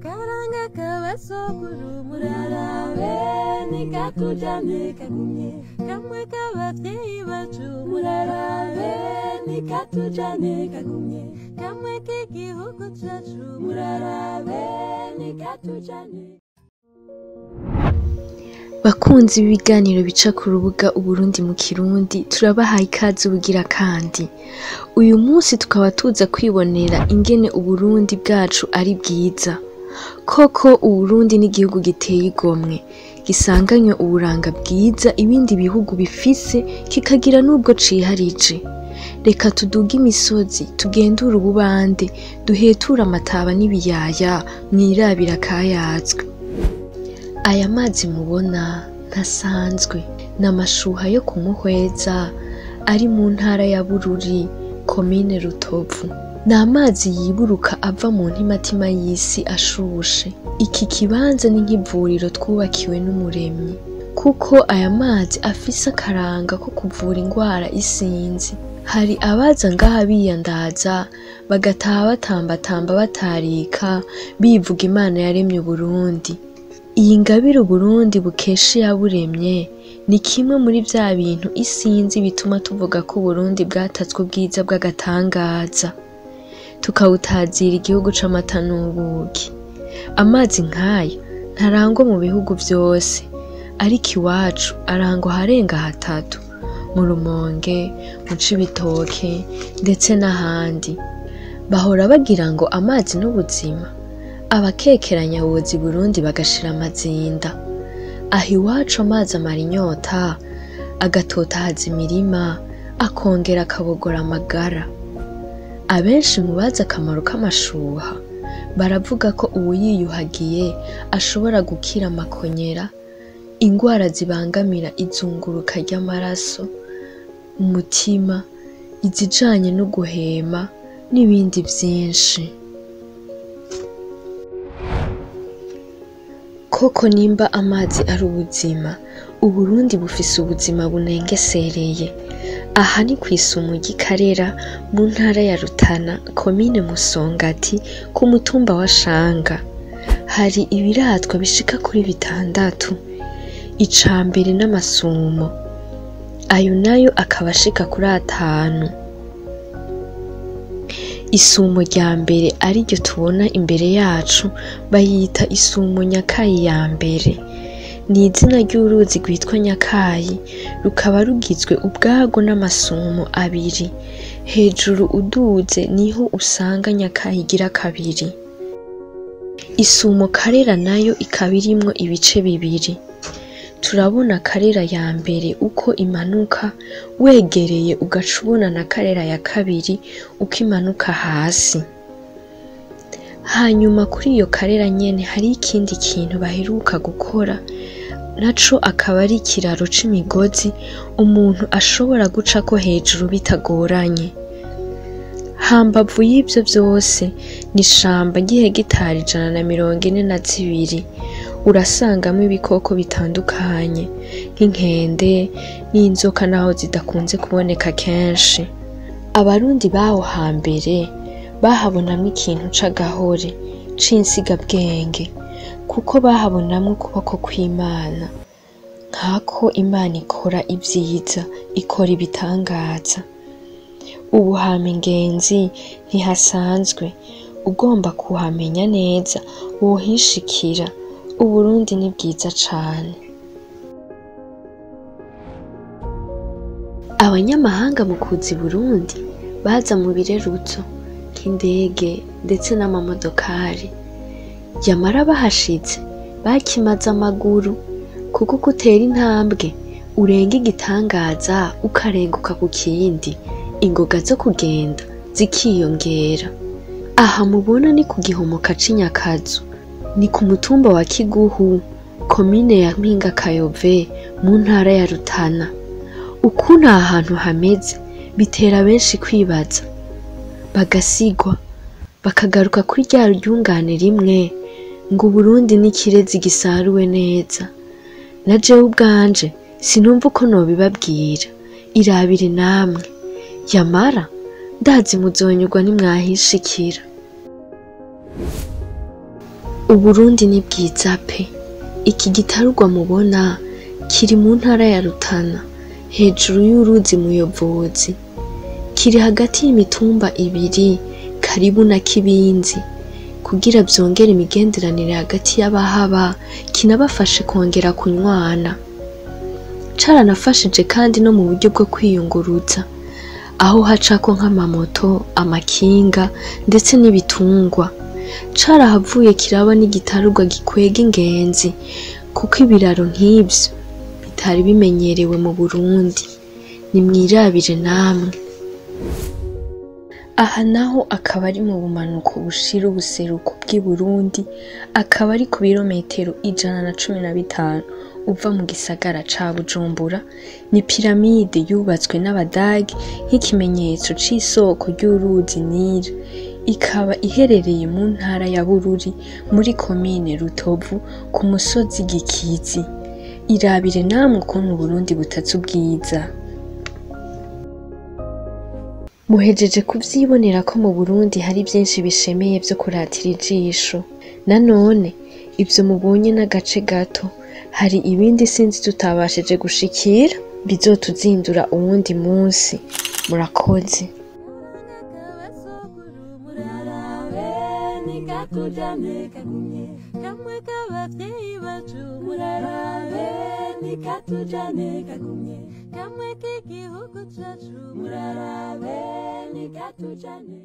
Karanga k'abasokuru murarabe nikatujane kagumye kamwe k'abavyeyi bacu murarabe nikatujane kagumye kamwe k'igihugu cacu murarabe nikatujane. Bakunzi b'ibiganiro bica ku rubuga Uburundi mu Kirundi, turabahaye ikaze ubugira kandi. Uyu munsi tukaba tuza kwibonera ingene Uburundi bwacu ari bwiza. Koko Uburundi n'igihugu giteye igomwe, gisanganywe uburanga bwiza ibindi bihugu bifise kikagira n'ubwo ciharije. Reka tuduge imisozi, tugendure ububande, duheture amataba n'ibiyaya, mwirabire akayazwe. Aya mazi mubona ntasanzwe, ni amashuha yo ku Muhweza ari mu ntara ya Bururi, komine Rutovu. Ni amazi yiburuka ava mu ntimatima y'isi ashushe. Iki kibanza ni nk'ivuriro twubakiwe n'Umuremyi, kuko aya mazi afise akaranga ko kuvura ingwara isinzi. Hari abaza ngaha biyandaza, bagataha batambatamba batarika, bivuga Imana yaremye Uburundi. Iyi ngabire Uburundi bukesha iyaburemye ni kimwe muri vya bintu isinzi bituma tuvuga ko Uburundi bwatatswe ubwiza bw'agatangaza, tukawutazira igihugu c'amata n'ubuki. Amazi nk'aya ntarangwa mu bihugu vyose, ariko iwacu arangwa aharenga hatatu, mu Rumonge, mu Cibitoke ndetse n'ahandi. Bahora bagira ngo amazi n'ubuzima, abakekeranya boza i Burundi bagashira amazinda. Aha iwacu amazi amara inyota, agatotahaza imirima, akongera akabogora amagara. Abenshi mu bazi akamaro k'amashuha baravuga ko uwuyiyuhagiye ashobora gukira amakonyera, ingwara zibangamira izunguruka ry'amaraso, umutima, izijanye no guhema n'ibindi vyinshi. Koko nimba amazi ari ubuzima, Uburundi bufise ubuzima bunengesereye. Aha ni kw'isumo ry'i Karera mu ntara ya Rutana, komine Musongati, ku mutumba wa Shanga. Hari ibiratwa bishika kuri bitandatu. Ica mbere n'amasumo, ayo nayo akaba ashika kuri atanu. Isumo rya mbere ariryo tubona imbere yacu bayita isumo Nyakayi ya mbere. Ni izina ry'uruzi rwitwa Nyakayi, rukaba rugizwe ubwarwo n'amasumo abiri. Hejuru uduze niho usanga Nyakayi igira kabiri. Isumo Karera nayo ikaba irimwo ibice bibiri. Turabona Karera ya mbere uko imanuka, wegereye ugaca ubona na Karera ya kabiri uko imanuka hasi. Hanyuma kuri iyo Karera nyene hariho ikindi kintu baheruka gukora, naco akaba ari ikiraro c'imigozi umuntu ashobora gucako hejuru bitagoranye. Hambavu y'ivyo vyose ni ishamba ry'ihegitari 142. Urasangamwo ibikoko bitandukanye nk'inkende n'inzoka naho zidakunze kuboneka kenshi. Abarundi baho hambere bahabonamwo ikintu c'agahore c'insigabwenge, kuko bahabonamwo ukuboko kw'Imana, nkako Imana ikora ivyiza, ikora ibitangaza. Ubu hama ingenzi ntihasanzwe, ugomba kuhamenya neza wohishikira. Uburundi ni bwiza cane. Abanyamahanga mu kuza i Burundi baza mu birerutso nk'indege ndetse n'amamodokari. Yamara bahashitse bakimaze amaguru, kuko uko utera intambwe urenga igitangaza ukarenguka ku kindi, ingoga zo kugenda zikiyongera. Aha mubona ni ku gihomoka c'Inyakazu, ni ku mutumba wa Kiguhu, komine ya Mpinga Kayove, mu ntara ya Rutana. Ukuntu aha hantu hameze bitera benshi kwibaza, bagasigwa, bakagaruka kuri rya ryungane rimwe ngo Uburundi n'ikirezi gisaruwe neza. Na jewe ubwanje sinumva uko nobibabwira, irabire namwe. Yamara ndazi muzonyurwa nimwahishikira. Uburundi ni bwiza pe! Iki gitarugwa mubona kiri mu ntara ya Rutana, hejuru y'uruzi Muyovozi. Kiri hagati y'imitumba ibiri, Karibu na Kibinzi, kugira vyongere imigenderanire hagati y'abahaba, kinabafashe kongera kunywana. Caranafashije kandi no mu buryo bwo kwiyunguruza, aho hacako nk'amamoto, amakinga ndetse n'ibitungwa. Carahavuye kiraba n'igitarugwa gikwega ingenzi, kuko ibiraro nk'ivyo bitari bimenyerewe mu Burundi. Nimwirabire namwe. Aha naho akaba ari mu bumanuko bushira ubuseruko bw'i Burundi, akaba ari ku birometero 115 uva mu gisagara ca Bujumbura. Ni piramide yubatswe n'Abadagi nk'ikimenyetso c'isoko ry'uruzi Nile. Ikaba iherereye mu ntara ya Bururi muri komine Rutovu ku musozi Gikizi. Irabire namwe ukuntu Uburundi butatse ubwiza. Muhejeje kuvyibonera ko mu Burundi hari vyinshi bishemeye vyo kuratira ijisho. Nanone ivyo mubonye n'agace gato, hari ibindi sinzi tutabashije gushikira bizotuzindura uwundi munsi. Murakoze. Kamwe k'abavyeyi bacu, murarabe nikatujane kagumye, kamwe k'igihugu cacu, murarabe nikatujane.